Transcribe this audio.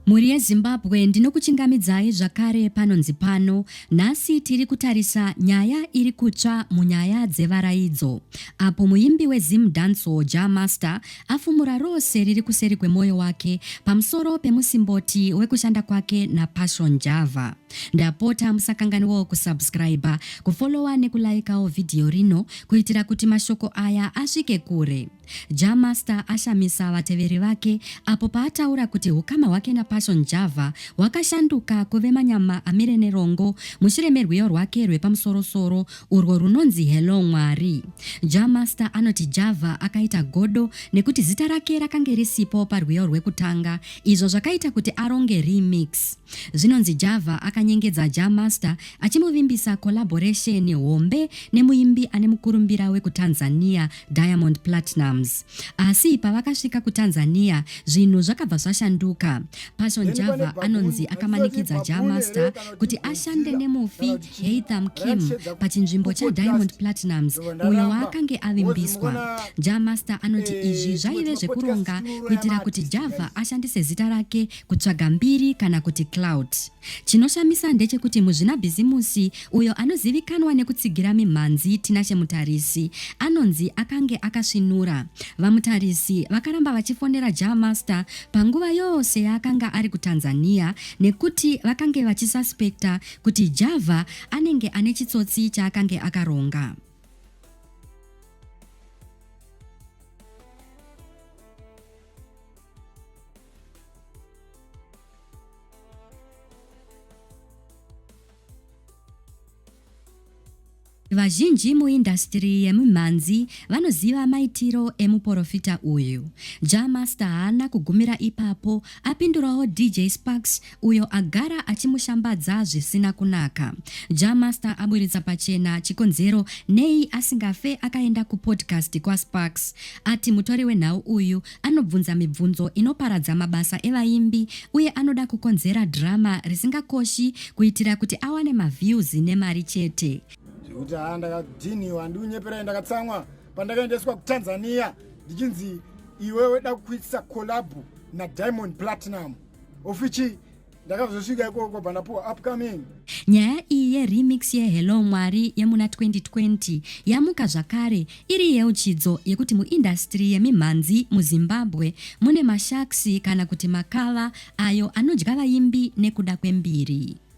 Mhuri yeZimbabwe ndinokuchingamidzai zvakare panonzi pano. Nhasi tiri kutarisa nyaya iri kutsva munyaya dzevaraidzo apo muimbi weZim Dancehall Jah Master afumura rose riri kuseri kwemwoyo wake pamusoro pemusimboti wekushanda kwake naPassion Java. Ndapota musakanganwawo kusubscriber, kufollowa nekulaikawo vhidhiyo rino kuitira kuti mashoko aya asvike kure. Jah Master ashamisa vateveri vake apo paataura kuti hukama hwake naPassion Java hwakashanduka kuve manyama amire nerongo mushure merwiyo rwake rwepamusorosoro urwo rwunonzi Hello Mwari. Jah Master anoti Java akaita godo nekuti zita rake rakange risipo parwiyo rwekutanga izvo zvakaita kuti aronge remix. Zvinonzi Java akanyengedza Jah Master achimuvimbisa collaboration hombe nemuimbi ane mukurumbira wekuTanzania Diamond Platnumz. Asi pavakasvika kuTanzania zvinhu zvakabva zvashanduka. Passion Java anonzi akamanikidza Jah Master kuti ashande nemufi Haitham Kim pachinzvimbo chaDiamond Platnumz uyo waakange avimbiswa. Jah Master anoti izvi zvaive zvekuronga kuitira kuti Java ashandise zita rake kutsvaga mbiri kana kuti clout. Chinoshamisa ndechekuti muzvinabhizimusi uyo anozivikanwa nekutsigira mimhanzi Tinashe Mutarisi anonzi akange akasvinura. VaMutarisi vakaramba vachifonera Jah Master panguva yose yaakanga ari kuTanzania nekuti vakange vachisuspecta kuti Java anenge ane chitsotsi chaakange akaronga. Vazhinji muindasitiri yemimhanzi vanoziva maitiro emuporofita uyu. Jah Master haana kugumira ipapo, apindurawo DJ Sparks uyo agara achimushambadza zvisina kunaka. Jah Master aburitsa pachena chikonzero nei asingafe akaenda kupodcast kwaSparks. Ati mutori wenhau uyu anobvunza mibvunzo inoparadza mabasa evaimbi uye anoda kukonzera drama risingakoshi kuitira kuti awane maviews nemari chete. Zvekuti haa ndakadhiniwa handikunyeperai ndakatsamwa pandakaendeswa kuTanzania ndichinzi iwewe da kuitisa collab naDiamond Platinum ofichi ndakazosvika ikoko bva ndapuwa upcoming. Nyaya iyi yeremix yeHello Mwari yemuna 2020 yamuka zvakare iri yeuchidzo yekuti muindastiri yemimhanzi muZimbabwe mune masharks kana kuti makava ayo anodya vaimbi nekuda kwembiri.